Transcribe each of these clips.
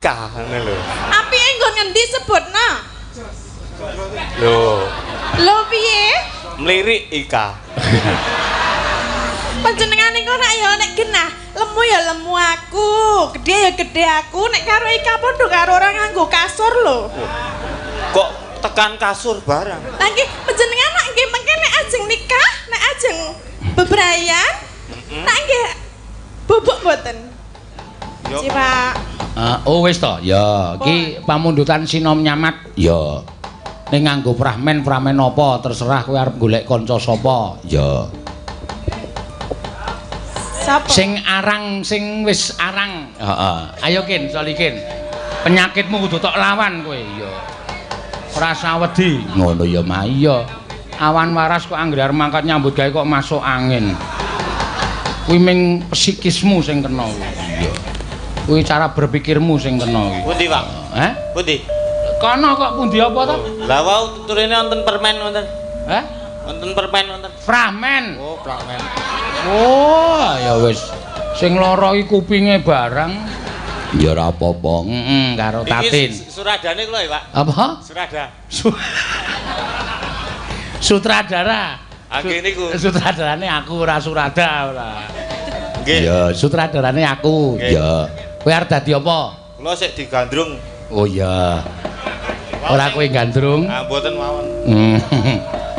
Ika ngene lho. Apike nggon ngendi sebutna? Lho, Lho piye? Mlirik Ika. Panjenengan niku nek ya nek genah, lemu ya lemu aku, gede ya gede aku, nek karo Ika padha karo ora nganggo kasur lho. Kok tekan kasur barang? Lah nggih panjenengan nek nggih mengke nek ajeng nikah, nek ajeng bebrayan, nek nggih bubuk mboten? Yo. Si Pak. Oh wis to. Ya, iki pamundutan Sinom Nyamat. Ya. Ning nganggo pramen, pramen apa terserah kowe arep golek kanca sapa. Ya. Sapa? Sing arang, sing wis arang. Heeh. Ayo Kin, Solikin. Penyakitmu kudu tok lawan kowe. Ya. Ora usah wedi. Ngono ya, Ma. Iya. Awan waras kok anggere arep mangkat nyambut gawe kok masuk angin. Kuwi ming psikismu sing kena kuwi. Iya. Kuwi cara berpikirmu sing kena kuwi. Pundi, Pak? Heh? Pundi? Kono kok pundi apa to? Lah wau turine wonten permen wonten. Heh? Wonten permen wonten. Pramen. Oh, pramen. Oh, ya wis. Sing lara iki kupinge barang. Ya ora apa-apa. Heeh, karo Tatin. Iki suradane kula ya, Pak. Apa? Surada. Sutradara. Nggih niku. Sutradarane aku ora surada ora. Nggih. Ya, sutradarane aku. Ya. Kowe arep dadi apa? Kula sik digandrung. Oh iya. Ora kowe gandrung? Ah, mboten mawon.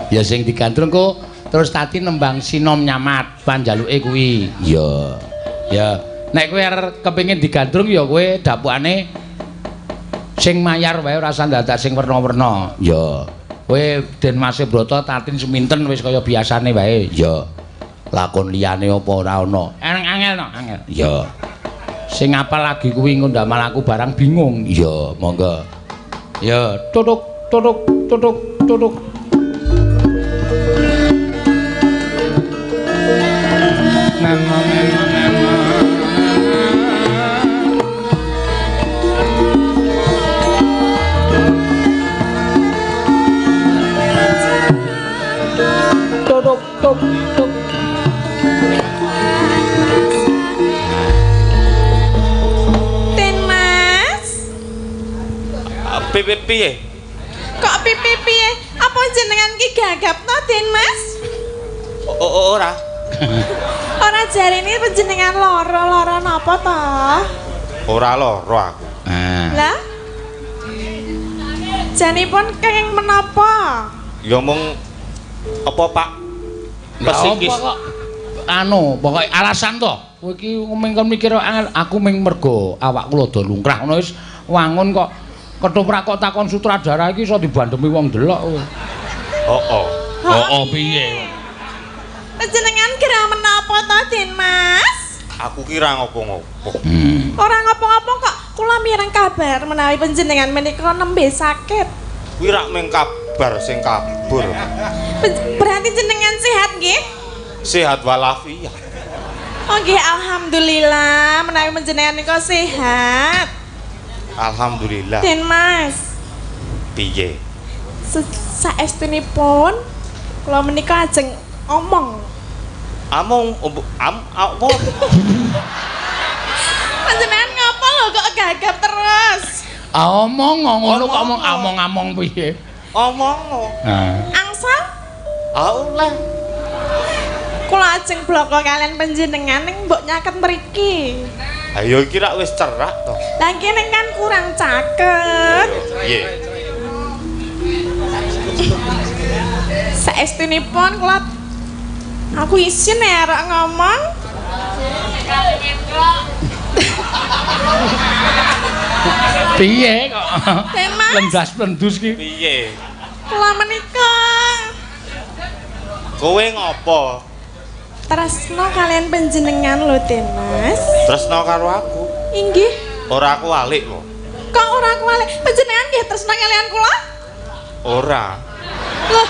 Ya sing digandrung kok terus Tati nembang Sinom Nyamat panjaluke kuwi. Ya. Ya, nek kowe arep kepengin digandrung ya kowe dapukane sing mayar wae ora usah dadak sing werna-werna. Ya. Kowe Den Mas Brata Tatin seminten wis kaya biasane wae. Ya. Lakon liyane apa ora ana? Angel no, angel. Ya. Sing apal lagi kuwi engko ndamel aku barang bingung. Ya, monggo. Ya, tutuk tutuk tutuk tutuk. Nang tutuk tuk tuk. Den Mas. Piye? Kok piye piye? Apa jenengan ki gagap to, Den Mas? Ora. Ora jarene panjenengan lara-lara napa to? Ora lara aku. Lah? Janipun kenging menapa? Ya mung apa, Pak? Psikis kok. Anu, pokoke alasan to. Kowe iki mung mikir angel, aku mung mergo awakku rada lungkrah ngono wis wangun kok ketoprak kok takon sutradara iki iso dibandemi wong delok kowe. Heeh. Heeh piye? Panjenengan kira menapa to, Den Mas? Aku kira ngopo-ngopo. Ora ngopo-ngopo kok kula mireng kabar menawi panjenengan menika nembe sakit. Kuwi rak mung kabar sing kabur. Berarti jenengan sehat nggih? Sehat walafiat. Oh nggih, alhamdulillah menawi panjenengan menika sehat. Alhamdulillah. Den Mas. Piye? Saestunipun kula menika ajeng omong. Among am apa? Panjenengan ngapa lho kok gagap terus? Omong ngono kok omong among-among piye? Omong. Heeh. Angsal? Ah oleh. Kula ajeng bloko kalian panjenengan ning mbok nyaket mriki. Ayo iki rak wis cerak to. Lah kene kan kurang caket. Piye? Saestunipun kula aku isin ya arek ngomong. Piye kok? Lendas-lendus ki. Piye? Kula menika. Kowe ngopo? Tresno kalian panjenengan lho, Den Mas. Tresno karo aku? Inggih. Ora kuwalik kok. Kok ora kuwalik? Panjenengan nggih tresno kalian kula? Ora. Loh,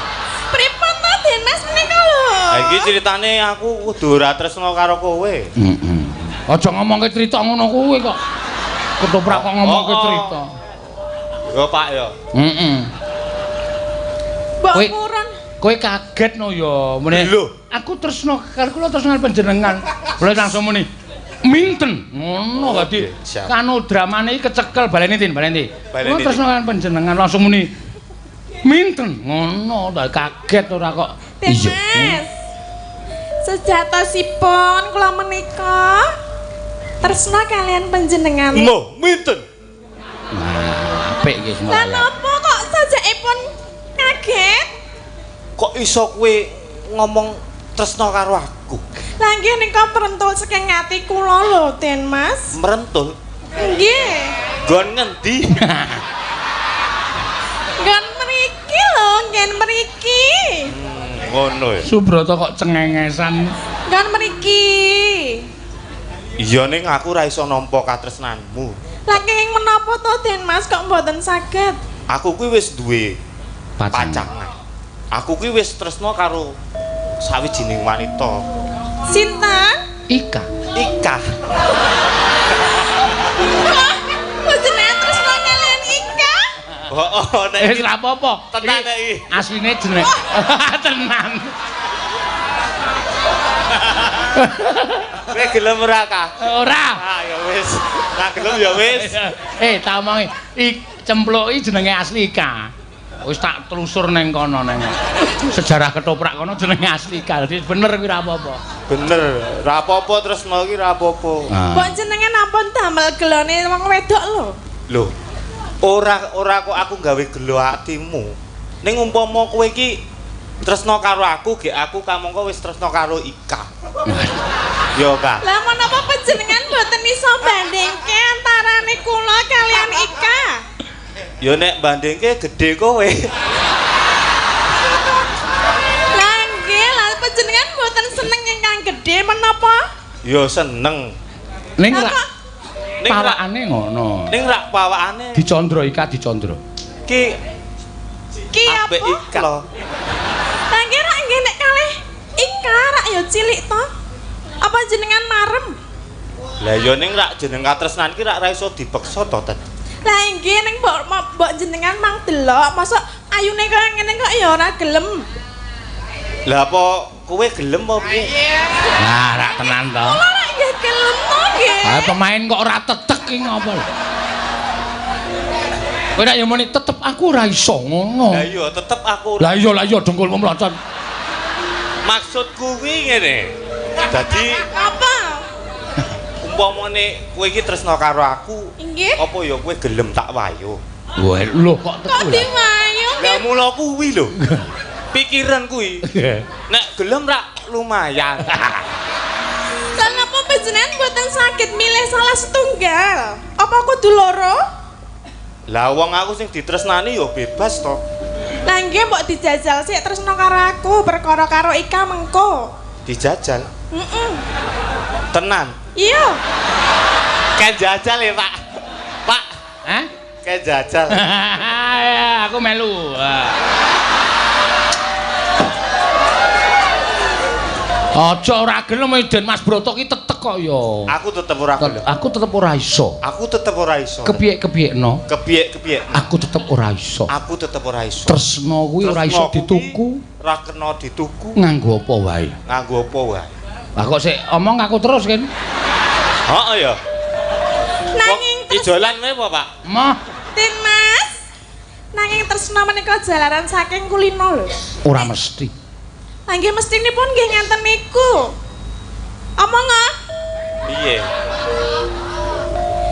pripun to Den Mas menika lho? Ha iki critane aku kudu ora tresno karo kowe. Heeh. Aja ngomongke crita ngono kuwi kok. Ketoprak kok ngomongke crita. Yo Pak yo. Heeh. Mbok kurang. Kowe kaget no ya, muni. Lho, aku tresno karo kula tresno panjenengan. Kula langsung muni. Minten ngono dadi kanu dramane iki kecekel baleni Tin, baleni. Kula tresno kaliyan panjenengan langsung muni minten ngono ta kaget ora kok. Iya. Mas. Sejatosipun kula menika tresna kaliyan panjenengan. Lho, minten. Nah, apik iki semua. Lah napa kok sajakipun kaget? Kok iso kowe ngomong tresna karo aku? Lah nggih nika merentul saking ati kula lho, Tin Mas. Merentul? Nggih. Nggon ngendi? Nggon mriki lho, nggen mriki. Ngono ya. Subrata kok cengengesan. Nggon mriki. Iya ning aku ora iso nampa katresnanmu. Lah kenging menapa to, Den Mas, kok mboten saged? Aku kuwi wis duwe pacangan. Aku kuwi wis tresna karo sawijining wanita. Sinten? Ika. Ika. Kok jenengan tresna kaliyan Ika? Heeh, nek wis ra apa-apa. Tenan nek iki. Asline jeneng. Tenan. Kowe gelem ora, Kak? Ora. Ah, ya wis. Ra gelem ya wis. Tak omongi. Cempluk iki jenenge asli Ika. Wis tak telusur neng kono neng. Sejarah ketoprak kono jenenge asli Ika. Dadi bener kuwi ra apa-apa. Bener, ra apa-apa tresna iki ra apa-apa. Mbok jenengan ampun damel gelone wong wedok lho. Lho. Ora kok aku gawe gelo atimu. Ning umpama kowe iki tresna karo aku, gek aku kamangka wis tresna karo Ika. Yo, Kak. Lah menapa panjenengan mboten iso bandingke antarane kula kaliyan Ika? Ya nek bandingke gedhe kowe. Lah nggih, lah panjenengan mboten seneng ingkang gedhe menapa? Ya seneng. Ning rak pawakane ngono. Ning rak pawakane dicandra Ika dicandra. Ki ki apa? Ika lho. Lah nggih rak nggih nek kalih Ika rak ya cilik to. Apa jenengan marem? Lah ya ning rak jeneng katresnan ki rak ra iso dipeksa to, Tet. Lah nggih ning mbok jenengan mang delok, mosok ayune kaya ngene kok ya ora gelem. Lah apa kowe gelem apa piye? Lah rak tenan to. Kula rak nggih gelem to nggih. Ah pemain kok ora tetek ki ngopo lho. Kowe nek ya muni tetep aku ora iso ngono. Lah iya tetep aku. Lah iya dengkulmu mlocot. Maksudku kuwi ngene. Dadi apa? Umpamane kowe iki tresna karo aku, nggih. Apa ya kowe gelem tak wayo? Wah, lho kok kok diwayo? Lah mula kuwi lho. Pikiran kuwi. Nek gelem rak lumayan. Lah napa panjenengan mboten saged milih salah setunggal? Apa kudu loro? Lah wong aku sing ditresnani ya bebas to. Lah nggih mbok dijajal sik tresna karo aku, perkara karo Ika mengko. Dijajal? Heeh. Tenan. Iya. Kayak jajal ya, Pak. Pak. Hah? Kayak jajal. Aku melu. Aja ora gelem Den Mas Broto ki tetek kok ya. Aku tetep ora gelem. Aku tetep ora iso. Aku tetep ora iso. Kepiye-kepiyekno? Kepiye-kepiyekno? Aku tetep ora iso. Aku tetep ora iso. Tresna kuwi ora iso dituku. Ora kena dituku. Nganggo apa wae? Nganggo apa wae? Lah kok sik omong aku terus kan? Heeh ya. Nanging ijolan wae apa, Pak? Moh. Tin Mas. Nanging tresna menika jalaran saking kulino lho. Ora mesti. Lah nggih mestinipun nggih ngenten niku. Omong ah. Piye?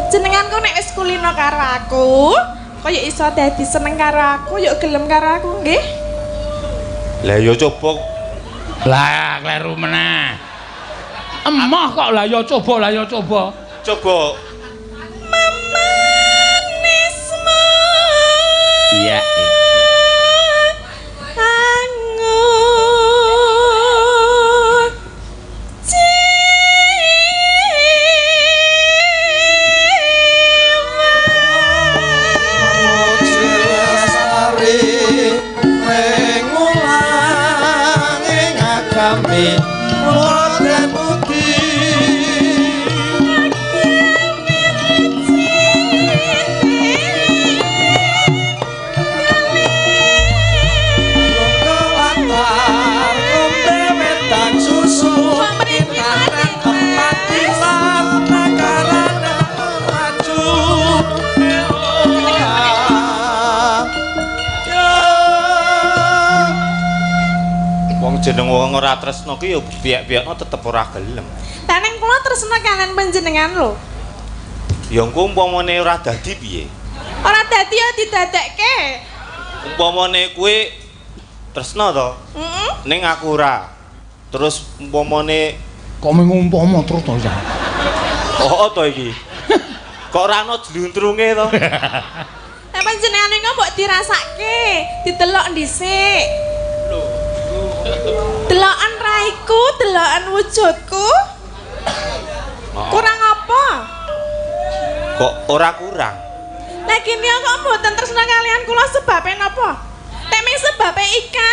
Jenengan kok nek wis kulino karo aku, kaya iso dadi seneng karo aku, yuk gelem karo aku nggih. Lah ya coba. Lah kleru meneh. Emoh kok lah ya coba, lah ya coba. Coba. Memanismu. Iya. Kami. Jeneng wong ora tresno ki ya piyek-piyekno tetep ora gelem. Lah ning kula tresno kalian panjenengan lho. Ya engko umpamane ora dadi piye? Ora dadi ya didadekke. Umpamane kowe tresno to? Heeh. Ning aku ora. Terus umpamane kok mung umpama terus to ya. Oh to iki. Kok ora ana jluntrunge to? Lah panjenengan niku mbok dirasake, didelok dhisik. Lho. Delokan raiku, delokan wujudku. Kurang apa? Kok ora kurang? Lah kene kok mboten tresna kalian kula sebabe napa? Nek ming sebabe Ika,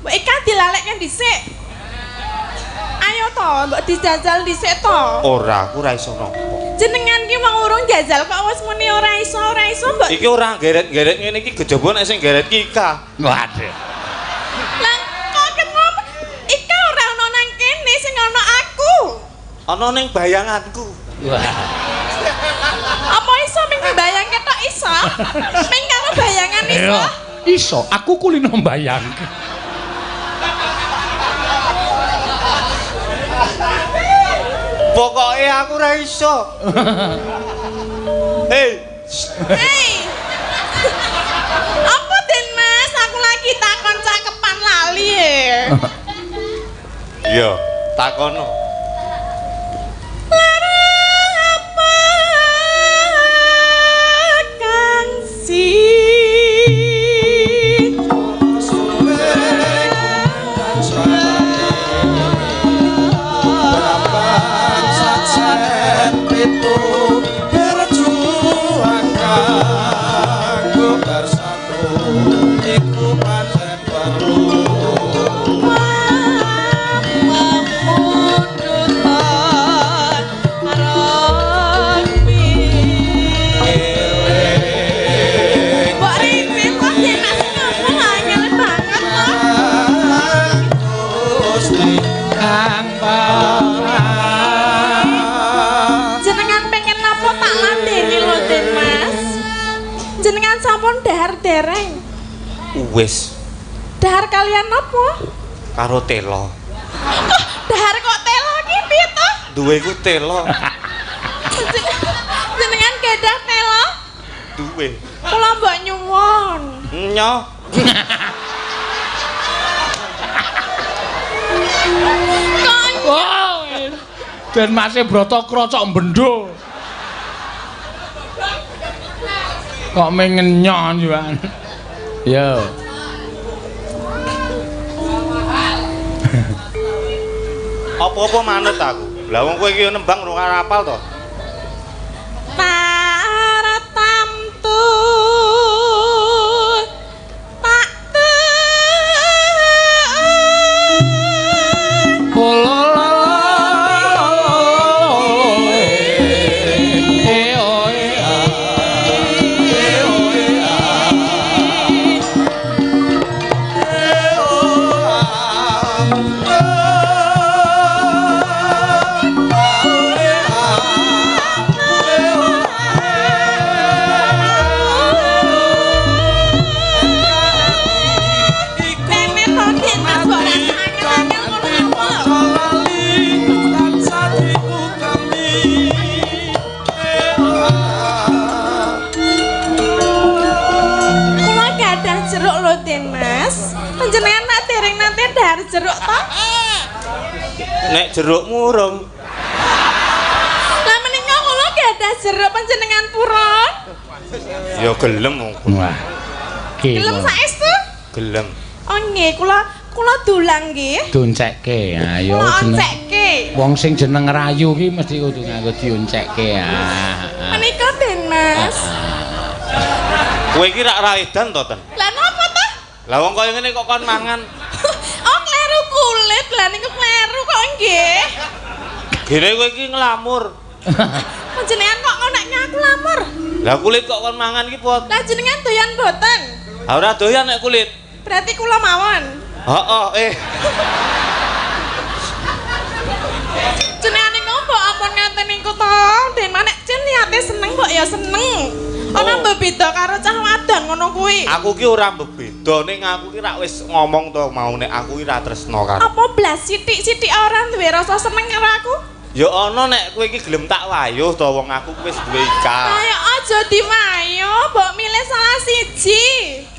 mbok Ika dilalekke dhisik. Ayo to, mbok dijajal dhisik to. Ora, aku ora iso napa. Jenengan ki wong urung jajal kok wis muni ora iso mbok. Iki ora geret-geret ngene iki kejaba nek sing geret ki Ika. Waduh. Lah kok kenapa Ika ora ono nang kene sing ono aku. Ono ning bayanganku. Wah. Apa iso ming dibayangke tok iso? Ming karo bayangan iso? Iso, aku kulino mbayangke. Pokoke aku ora iso. Hei. Hei. Apa Den Mas? Aku lagi takon cakepan lali e. Iya, takono. Lara apa kang si berjuang kanggo bersatu iku pancen perlu. Jenengan sampun dahar dereng. Wis. Dahar kalian napa? Karo telo. Kok dahar kok telo ki piye to? Duwe ku telo. Jenengan gadah telo? Duwe. Kula mbok nyuwun. Nyoh. Kok Den Mase Brata krocok bendo. Kok mengenyon juan. Yo. Apa-apa manut aku. Lah wong kowe iki nembang rung apal to. Taratamtu tak Panjenengan nak dereng nate dahar jeruk to? Nek jeruk murung. Lah menika kula gadah jeruk panjenengan purun. Ya gelem wong. Wah. Gelem saestu? Gelem. Oh nggih, kula dulang nggih. Doncekke. Ayo jeneng. Wong sing jeneng rayu ki mesti kudu nganggo dioncekke. Menika Den Mas. Kowe iki rak ra edan to, Ten? Lah napa to? Lah wong kaya ngene kok kon mangan. Oh, kleru kulit. Lah niku kleru kok nggih. Gene kowe iki nglamur. Panjenengan kok ngonekke aku lamur? Lah kulit kok kon mangan iki pot. Lah jenengan doyan mboten? Ha ora doyan nek kulit. Berarti kula mawon. Heeh, Jenengan niku mbok ampun ngaten niku to. Den nek jen niate seneng mbok ya seneng. Ana mbebeda karo cah wadon ngono kuwi. Aku ki ora mbebeda. Beda ning aku ki rak wis ngomong to mau nek aku ki ra tresno karo. Apa blas sithik-sithik ora duwe rasa seneng karo aku? Ya ana nek kowe iki gelem tak wayuh to wong aku wis duwe Ika. Ayo aja diwayuh, mbok milih salah siji.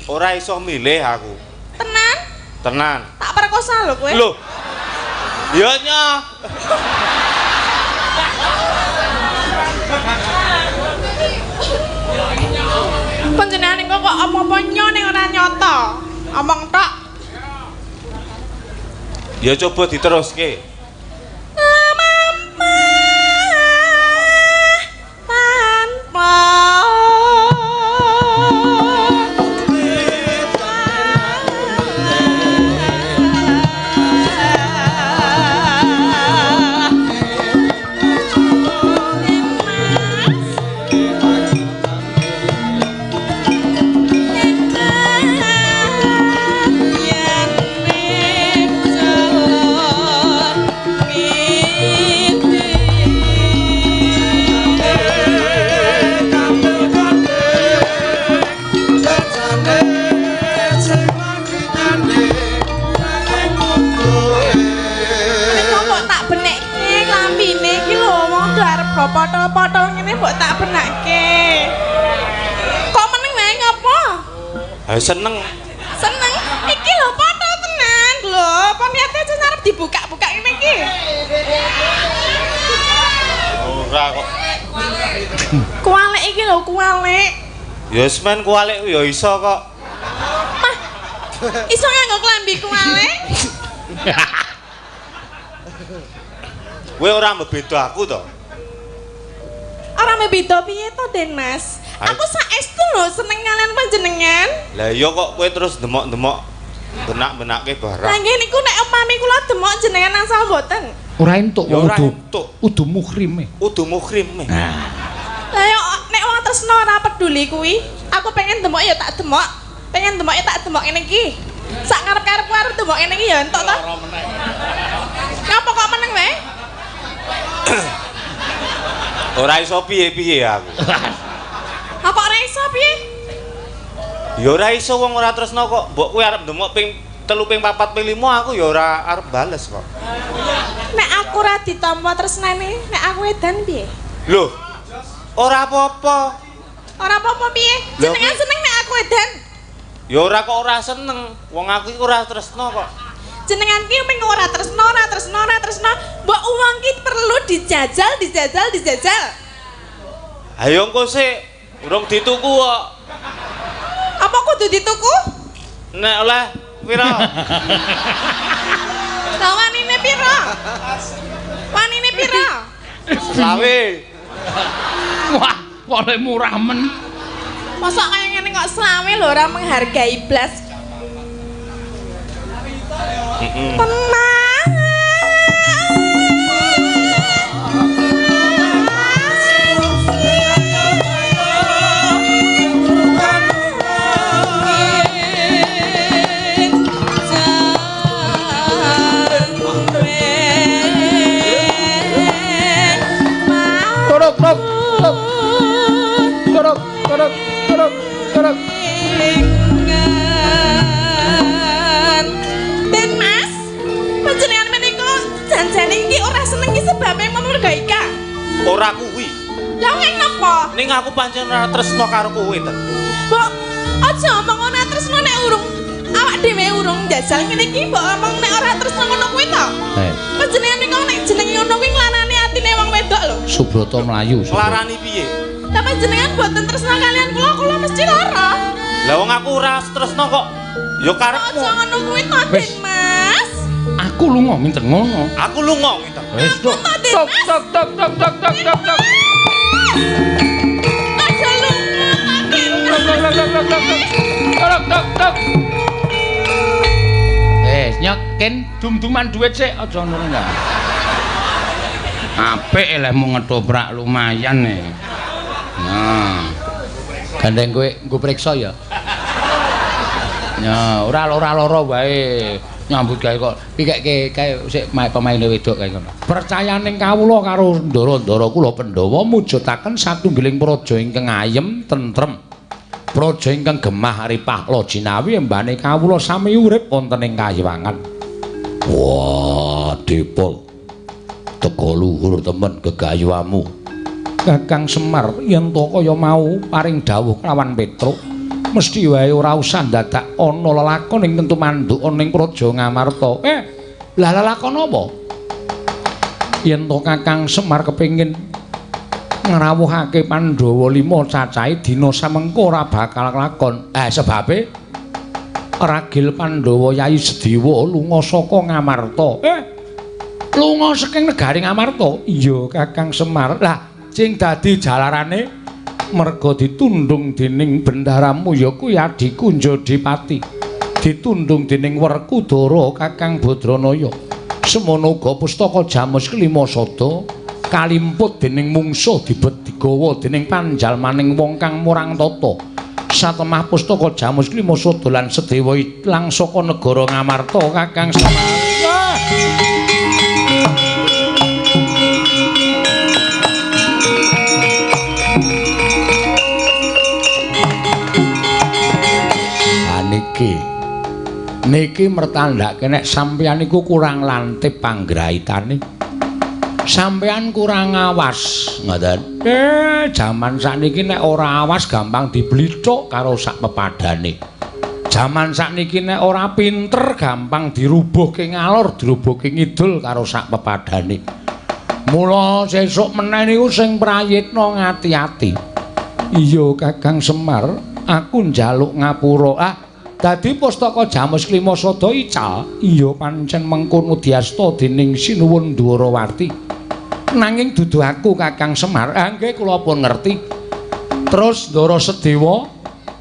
Ora iso milih aku. Tenan? Tenan. Tak perkosa lho kowe. Lho. Ya nyoh. Panjenengan kok apa-apa nyo ning ora nyata. Omong tok. Ya coba diteruske. Mama tanpa potol-potol ngene mbok tak benake. Kok meneng wae ngopo? Ha seneng. Seneng. Iki lho potol tenan lho. Apa niate aja arep dibuka-buka ngene iki? Ora kok. Kualek iki lho, kualek. Ya wis men kualek ya iso kok. Mah. Iso nganggo klambi kualek? Kowe ora mbeda aku to? Ora mebeda piye to, Den Mas? Aku saestu lho seneng kalian panjenengan. Lah iya kok kowe terus demok-demok benak-benake barang. Lah nggih niku nek umpami kula demok jenengan asal mboten. Ora entuk wong udu muhrime. Udu muhrime. Nah. Lah yo nek wong tresno ora peduli kuwi, aku pengen demok ya tak demok, pengen demok ya tak demok ngene iki. Sak ngarep-karepku arep demok ngene iki ya entuk to. Ngapa kok meneng wae? Ora iso piye-piye aku. Apa ora iso piye? Ya ora iso wong ora tresno kok. Mbok kowe arep ndemok ping 3 ping 4 ping 5 aku ya ora arep bales kok. Nek aku ora ditampa tresnane, nek aku edan piye? Lho. Ora apa-apa. Ora apa-apa piye? Jenengan seneng nek aku edan? Ya ora kok ora seneng. Wong aku iki ora tresno kok. Jenengan ki mung ora tresno, ora tresno, ora tresno. Mbok uang ki perlu dijajal, dijajal, dijajal. Ayo engko sik, urung dituku kok. Apa kudu dituku? Nek oleh pira? Lah wanine pira? Wanine pira? Selawe. Wah, kok lek murah men. Mosok kaya ngene kok selawe lho ora menghargai blas. Tenang. Torok torok torok torok torok torok. Den Mas, panjenengan menika janjane iki ora seneng iki sebabe mergo Ika. Ora kuwi. Lah ngene napa? Ning aku pancen ora tresno karo kowe to. Mbok aja omong ora tresno nek urung awak dhewe urung njajal ngene iki mbok omong nek ora tresno ngono kuwi to. Panjenengan menika nek jenenge ngono kuwi nglarani atine wong wedok lho. Subroto mlayu. Nglarani piye? Lah panjenengan mboten tresno kalian kula, kula mesti lara. Lah wong aku ora tresno kok. Ya karepmu. Aja ngono kuwi to, Den Mas. Aku lunga minten ngono. Aku lunga minten. Wis tok tok tok tok tok tok tok tok tok. Aja lunga Den Mas. Tok tok tok. Eh, nyokin dum-duman duit sik aja ngono enggak. Apik lehmu ngetoprak lumayan e. Nah. Gandeng kowe nggo priksa ya. Ya, ora lara wae. Nyambut gawe kok pikekke kae sik pemaine wedok kae ngono. Percayaning kawula karo ndara-ndara kula Pandhawa mujudaken satunggiling praja ingkang ayem tentrem. Praja ingkang gemah ripah lojinawi embane kawula sami urip wonten ing kayiwangan. Wah, Depol. Teka luhur temen gegayuhamu. Kakang Semar yen to kaya mau paring dawuh kelawan Petruk, mesti wae ora usah dadak ana lelakon ing tentu manduk ana ing Praja Ngamarta. Lah lelakon apa? Yen to Kakang Semar kepengin ngrawuhake Pandhawa 5 cacahe dina samengko ora bakal lakon. Sebabe ragil Pandhawa Yai Sedewa lunga saka Ngamarta. Lunga saking negari Ngamarta? Iya, Kakang Semar. Lah, sing dadi jalarane merga ditundung dening bendaramu ya kuwi adhiku Njodipati. Ditundung dening Werkudara Kakang Badranaya. Semono uga pustaka Jamus Kelima Sada kalimput dening mungsuh dibet digawa dening panjalmaning wong kang murang tata. Satemah pustaka Jamus Kelima Sada lan Sedewa ilang saka negara Ngamarta Kakang Semar. Niki mertandhake nek sampeyan niku kurang lantip panggraitane. Sampeyan kurang awas, ngoten. Jaman sakniki nek ora awas gampang diblithuk karo sak pepadane. Jaman sakniki nek ora pinter gampang dirubuhke ngalor, dirubuhke ngidul karo sak pepadane. Mula sesuk meneh niku sing prayitna ngati-ati. Iya, Kakang Semar, aku njaluk ngapura. Dadi pustaka Jamus Klima Sada ical. Iya pancen mengkono diasta dening Sinuwun Dwarawati. Nanging dudu aku Kakang Semar. Nggih kula pun ngerti. Terus Ndara Sedewa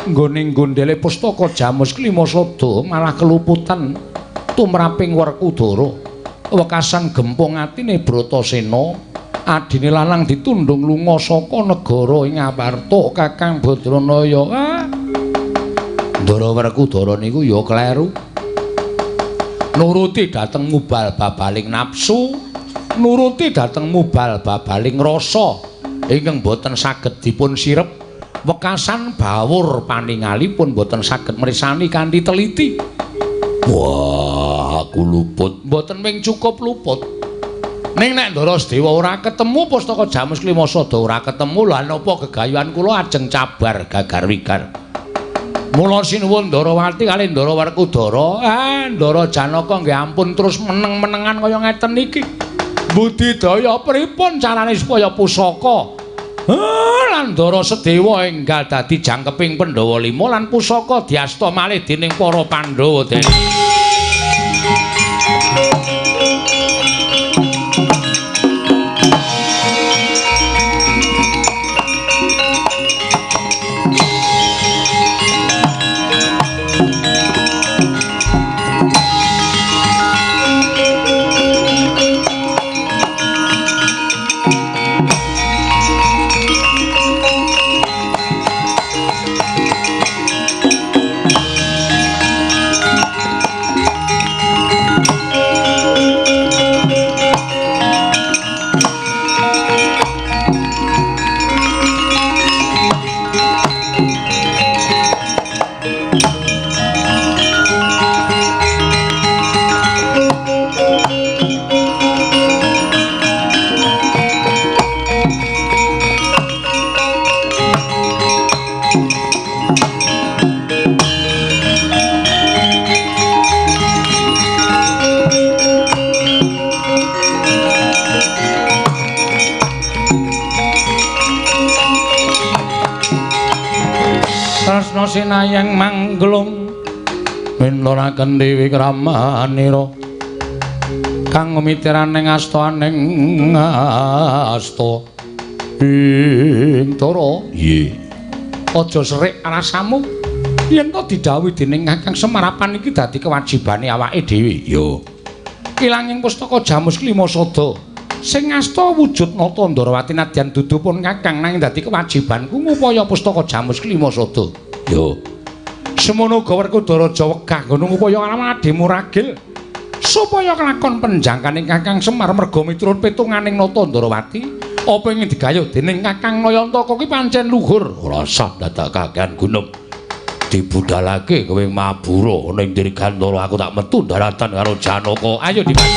nggone nggondhele pustaka Jamus Klima Sada malah keluputan tumraping Werkudara. Wekasan gempung atine Bratasena, adine lanang ditundung lunga saka negara ing Ngamarta Kakang Badranaya. Ndara Werkudara niku ya kleru. Nuruti dhateng mubal babaling nafsu, nuruti dhateng mubal babaling rasa ingkang boten saged dipun sirep. Wekasan bawur paningalipun boten saged mrisani kanthi teliti. Wah, aku luput. Mboten ming cukup luput. Ning nek Ndara Sedewa ora ketemu pustaka Jamus Klima Sada ora ketemu, lha napa gegayuhan kula ajeng cabar gagar wigar. Mula sinuwun Ndharawati kali Ndara Werkudara, Ndara Janaka nggih ampun terus meneng-menengan kaya ngeten iki. Budidaya pripun carane supaya pusaka lan Ndara Sedewa enggal dadi jangkeping Pandhawa 5 lan pusaka diasta malih dening para Pandhawa dene. Sinayang mangglung minturaken dewi kramanira kang mitiraning astaning asta ing Ndara. Nggih, aja serik rasamu yen to didhawuhi dening Kakang Semar apan iki dadi kewajibane awake dhewe. Yo, ilanging pustaka Jamus Klima Sada sing asta wujud nata Ndharawati nadyan dudu pun Kakang nanging dadi kewajibanku ngupaya pustaka Jamus Klima Sada. Yo, semono uga Werkudara aja wegah nggon ngupaya kalawan adhimu ragil supaya kelakon penjangkaning Kakang Semar merga miturut petunganing Nata Ndharawati Apa ingin digayuh dening Kakang Nayantaka kuwi pancen luhur. Ora usah dadak kakean gunung. Dibudalake kowe mabura ning Dirgantara, aku tak metu daratan karo Janaka. Ayo Dimas.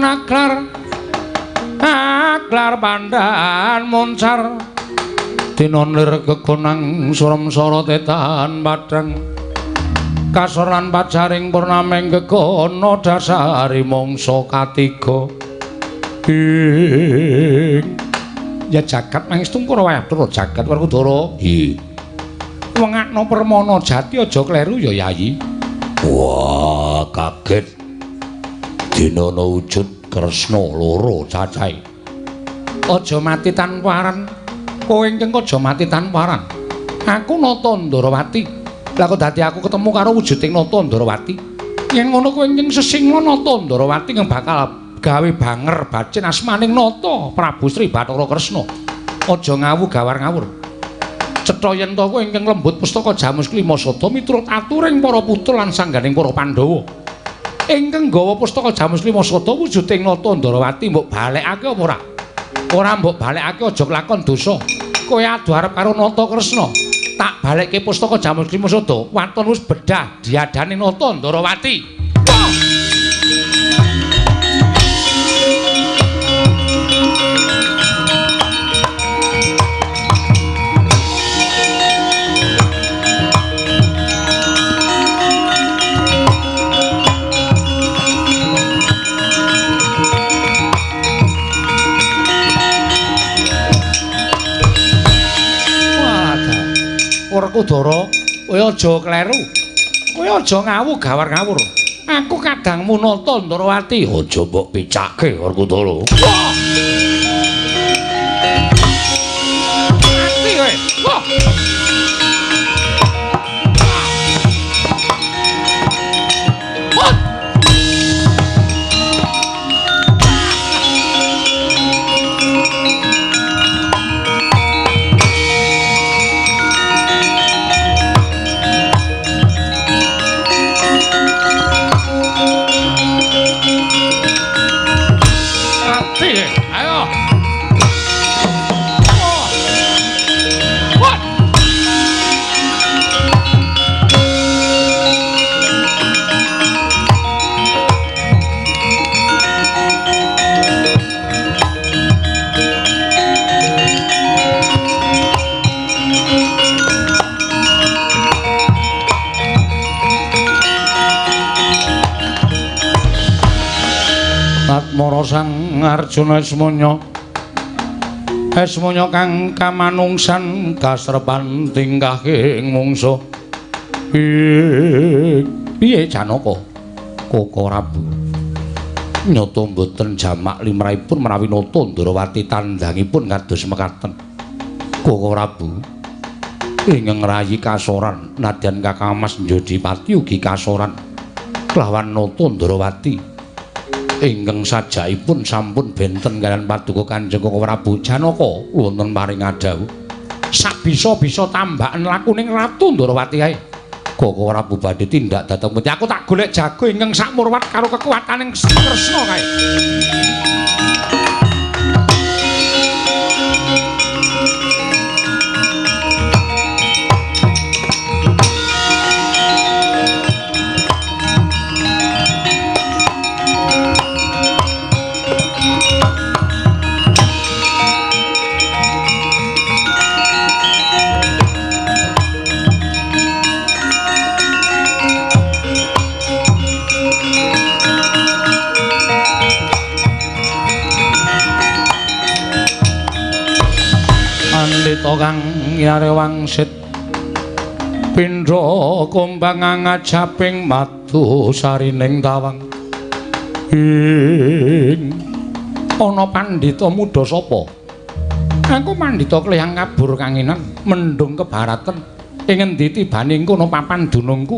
Aklar aklar pandan moncar dinonlir kegonang surem sara tetan padang kasor lan pajaring purnameng gegono dasari mangsa katiga. Ing ya jagat mangestu karo wayah jagat Werkudara. Hi wengakno permana jati aja kleru ya Yayi. Wah kaget dinono wujud Kresna loro cacahe. Aja mati tanpa aran. Kowe ingkang aja mati tanpa aran. Aku Nata Ndorowati. Lah kok dadi aku ketemu karo wujuding Nata Ndorowati. Yen ngono kowe ingkang sesingla Nata Ndorowati kang bakal gawe banger bacin asmaning Nata Prabu Sri Bathara Kresna. Aja ngawu gawar ngawur. Cetha yen to kowe ingkang lembut pustaka Jamus Klima Sada miturut aturing para putra lan sangganing para Pandhawa. Ingkang nggawa pustaka Jamus Klima Sada wujuding Nata Ndorowati mbok balekake apa ora? Ora mbok balekake aja kelakon dosa. Kowe adu arep karo Nata Kresna. Tak balekke pustaka Jamus Klima Sada, waton wis bedah diadane Nata Ndorowati. Wah! Werkudara, kowe aja kleru. Kowe aja ngawu gawar ngawur. Aku kadangmu Nata Ndorowati. Aja mbok picake Werkudara. Wah! Mati kowe. Wah! Wah! Ayo. What? Atmara Sang Arjuna Esmanya Esmanya kang kamanungsan kasrepan tingkahing mungsuh. Piye Janaka? Koko Prabu nyata mboten jamak limrahipun menawi Nata Ndorowati tandangipun kados mekaten. Koko Prabu ingkang ngrayi kasoran nadyan Kakang Mas Njodipati ugi kasoran kelawan Nata Ndorowati ingkang sajakipun sampun benten kaliyan paduka Kanjeng Koko Prabu Janaka wonten paring adhawuh sak bisa-bisa tambahan lakuning Ratu Ndorowati kae. Koko Prabu badhe tindak dhateng pundi? Aku tak golek jago ingkang sakmurwat karo kekuataning Kresna kae. kang yare wangsit pindha kumbang ngajaping madu sarining tawang. Ing ana pandhita muda sapa? Aku pandhita kleyang kabur kanginan mendung kebaratan. Ing endi tibane kono papan dunungku?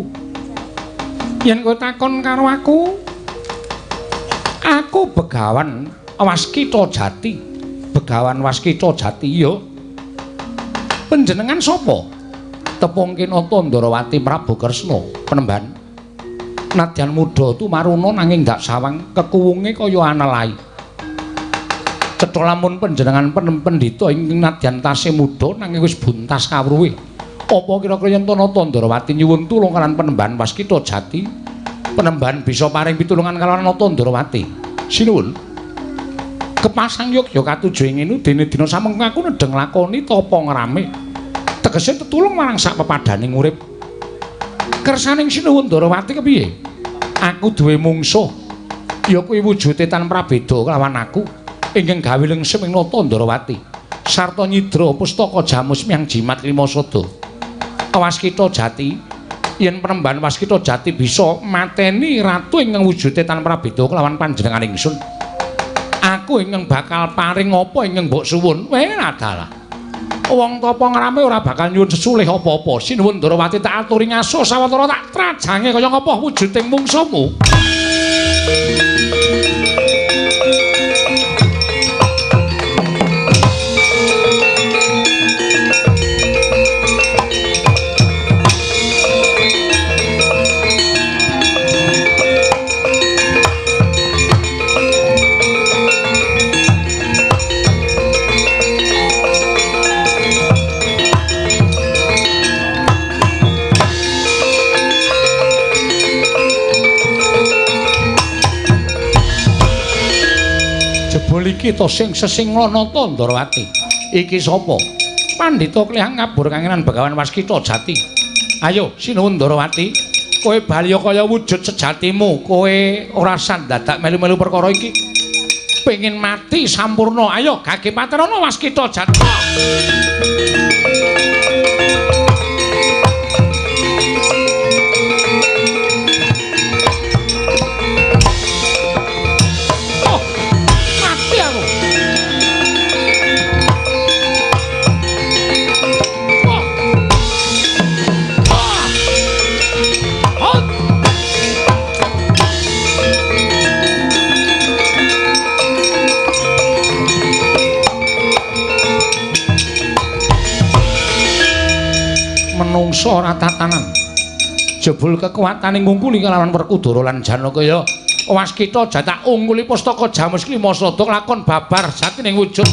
Yen kowe takon karo aku, aku Begawan Waskita Jati. Begawan Waskita Jati ya. Panjenengan sapa? Tepung Kinata Ndrawati Prabu Kresna penemban. Nadyan muda tumaruna nanging ndak sawang kekuwunge kaya anelai. Cetha lamun panjenengan pendhita ingkang nadyan tasih muda nanging wis buntas kawruhe. Apa kira-kira yen Nata Ndrawati nyuwun tulung kalawan penemban Waskita Jati, penemban bisa paring pitulungan kalawan Nata Ndrawati? Sinuwun. Kepasang yogya katuju ing ngene dene dina samengko aku nedheng lakoni tapa ngrame. Tegese tetulung marang sak pepadaning urip. Kersaning Sinuwun Ndrawati kepiye? Aku duwe mungsuh. Ya kuwi wujude tan prabeda kelawan aku ingkang gawe lengsem ing Nata Ndrawati. Sarta nyidra pustaka jamus miang jimat lima sada. Waskita Jati, yen penemban Waskita Jati bisa mateni ratu ingkang wujude tan prabeda kelawan panjenengan ingsun. Aku ingkang bakal paring apa ingkang mbok suwun. Weh adalah. Wong tapa ngrame ora bakal nyuwun sesulih apa-apa. Sinuwun Ndrawati tak aturi ngaso sawetara tak trajange kaya ngapa wujuding mungsuhmu. Jebul iki to sing sesingla Nata Ndrawati. Iki sapa? Pandhita klihang kabur kangenan Begawan Waskita Jati. Ayo Sinuwun Ndrawati, kowe bali kaya wujud sejatimu, kowe ora sandadak melu-melu perkara iki. Pengin mati sampurna. Ayo gage paterana Waskita Jati. Menungso ora tatanan. Jebul kekuatane ngungkuli kalawan Werkudara lan Janaka ya Waskita Jati ungkuli pustaka jamus lima sada lakon babar jatining wujud.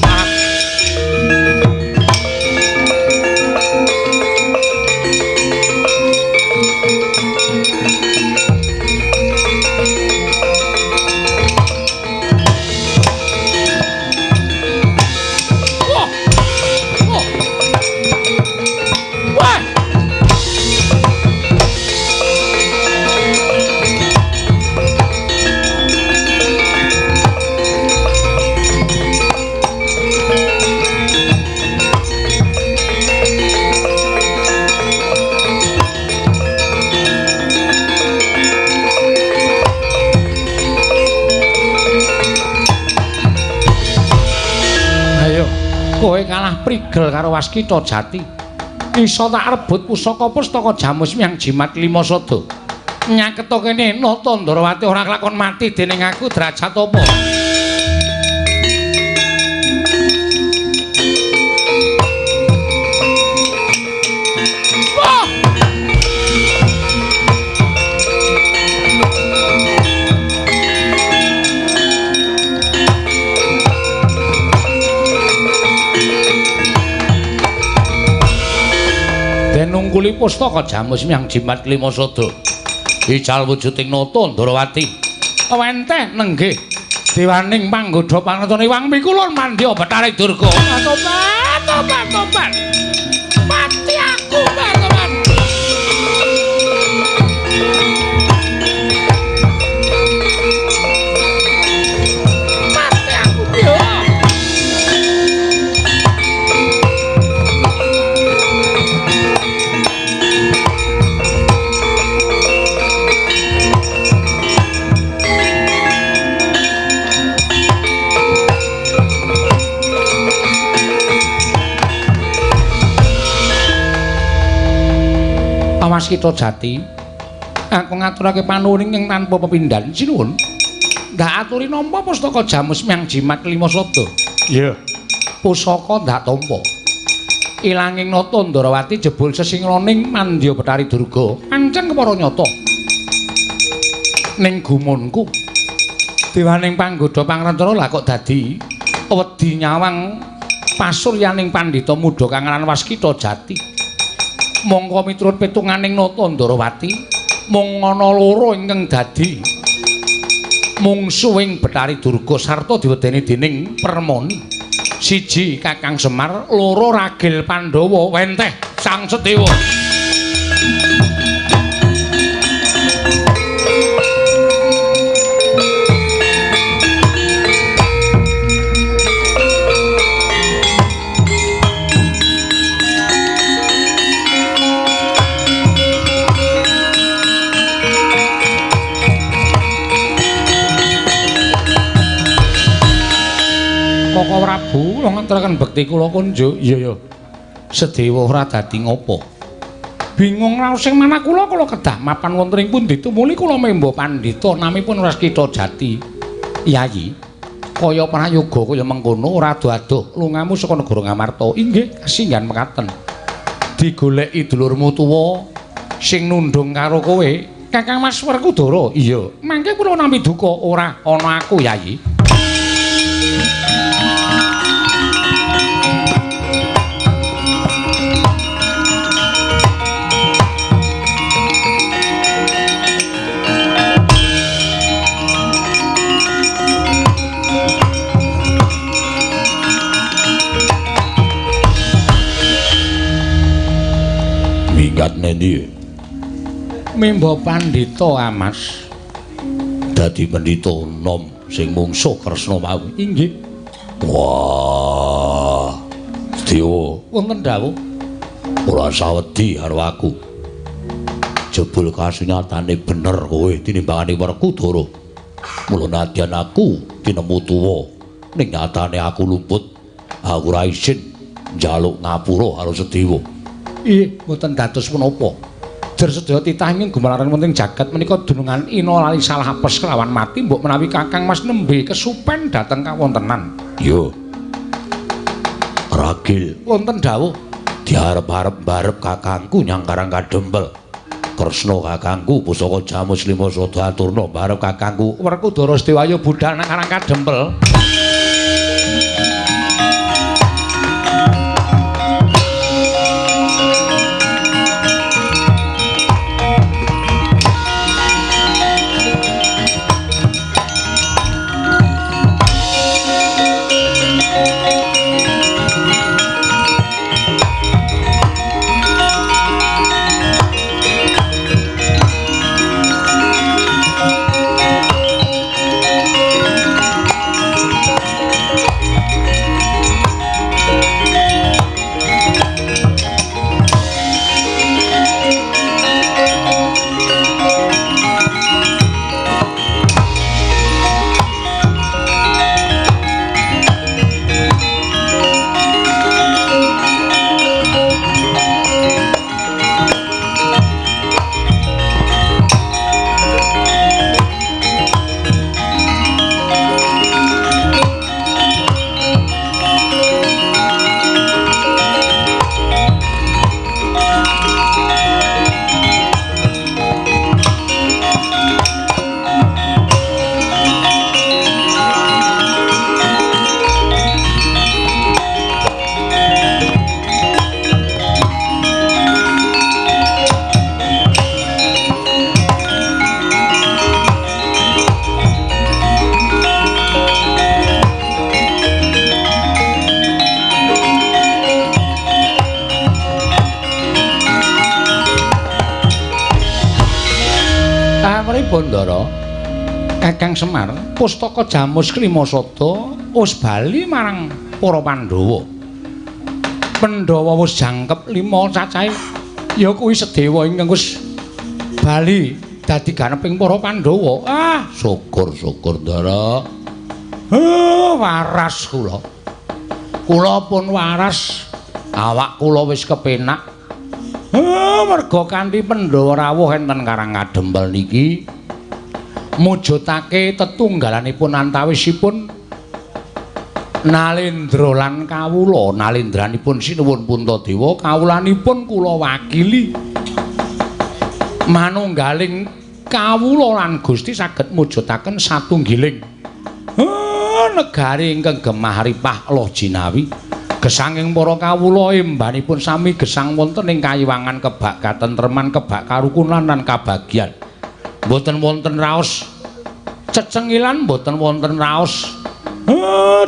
Kowe kalah prigel karo Waskita Jati. Iso tak rebut pusaka-pustaka jamus miang jimat lima sada. Nyaketa kene Nata Ndrawati ora kelakon mati dening aku derajat apa? Nungkuli pustaka jamus miang jimat lima sada. Ical wujuding Nata Ndrawati. Wenteh nenggih dewaning panggodha panatane Wang Mikulun mandya Bathari Durga. Tobat, tobat, tobat. Mati aku, tobat. Mati aku, yo. Waskita Jati. Aku ngaturake panuwun ingkang tanpa pepindhan. Sinuwun. Ndak aturi nampa pustaka Jamus Myang Jimat Lima Sada. Iya. Pusaka ndak tampa. Ilanging nata Ndrawati jebul sesingroning mandya Bathari Durga. Pancen kepara nyata. Ning gumunku dewaning panggodha pangrencana lah kok dadi wedi nyawang pasuryaning pandhita muda kang aran Waskita Jati. Mongko miturut pitunganing nata Ndrawati mung ana loro ingkang dadi mungsuhing Bathari Durga sarta diwedeni dening Permoni. Siji Kakang Semar, loro Ragil Pandhawa wenteh Sang Sedewa. Koko Prabu kula ngaturaken bekti kula kunjuk. Iya ya. Sedewa ora dadi ngopo. Bingung raos sing manah kula kula kedah mapan wonten ing pundi tumuli kula memba pandhita namipun Waskita Jati. Yayi, kaya prayoga kaya mengkono ora adoh-adoh lungamu saka negara Ngamarta. Inggih, kasinggihan mekaten. Digoleki dulurmu tuwa sing nundung karo kowe, Kakang Mas Werkudara. Iya, mangke kula nampi duka ora ana aku, Yayi. Minggat nendi? Memba pandhita Amas. Dadi pendhita nom sing mungsuh Kresna mau. Inggih. Wah. Sedewa, wonten dawuh. Ora sawedi karo aku. Jebul kasunyatane bener kowe tinimbangane Werkudara. Mula nadyan aku tinemu tuwa, ning nyatane aku luput. Aku ora isin njaluk ngapura karo Sedewa. Ih, mboten dados menapa. Jer sedaya titah ingkang gumelaran wonten jagat menika dunungan ina lali salah apes kelawan mati mbok menawi Kakang Mas nembe kesupen dhateng kawontenan. Iya. Ragil, wonten dawuh. Diarep-arep barep kakangku nyang Karang Kadempel. Kresna kakangku pusaka Jamus Lima Sada aturna barep kakangku Werkudara Sedewa budhal nang Karang Kadempel. Bandara Kakang Semar pustaka Jamus Klima Sada wis bali marang para Pandhawa. Pandhawa wis jangkep 5 cacahe ya kuwi Sedewa ingkang wis bali dadi ganeping para Pandhawa. Ah, syukur-syukur Ndara. Waras kula. Kula pun waras, awak kula wis kepenak. Merga kanthi Pandhawa rawuh enten Karang Kadempel niki mujudake tetunggalanipun antawisipun Nalendra lan kawula. Nalendranipun sinuwun Puntadewa, kawulanipun kula wakili manunggaling kawula lan Gusti saged mujudaken satunggiling negari ingkang gemah ripah loh jinawi. Gesanging para kawula embanipun sami gesang wonten ing kayiwangan kebak katentreman, kebak karukunan lan kabagyan. Mboten wonten raos cecengilan, mboten wonten raos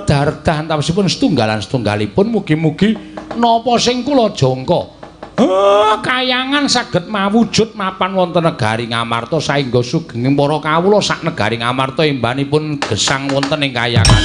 dardah antawisipun setunggalan setunggalipun. Mugi-mugi napa sing kula jangka kayangan saged mawujud mapan wonten negari Ngamarta saengga sugenging para kawula sak negari Ngamarta embanipun gesang wonten ing kayangan.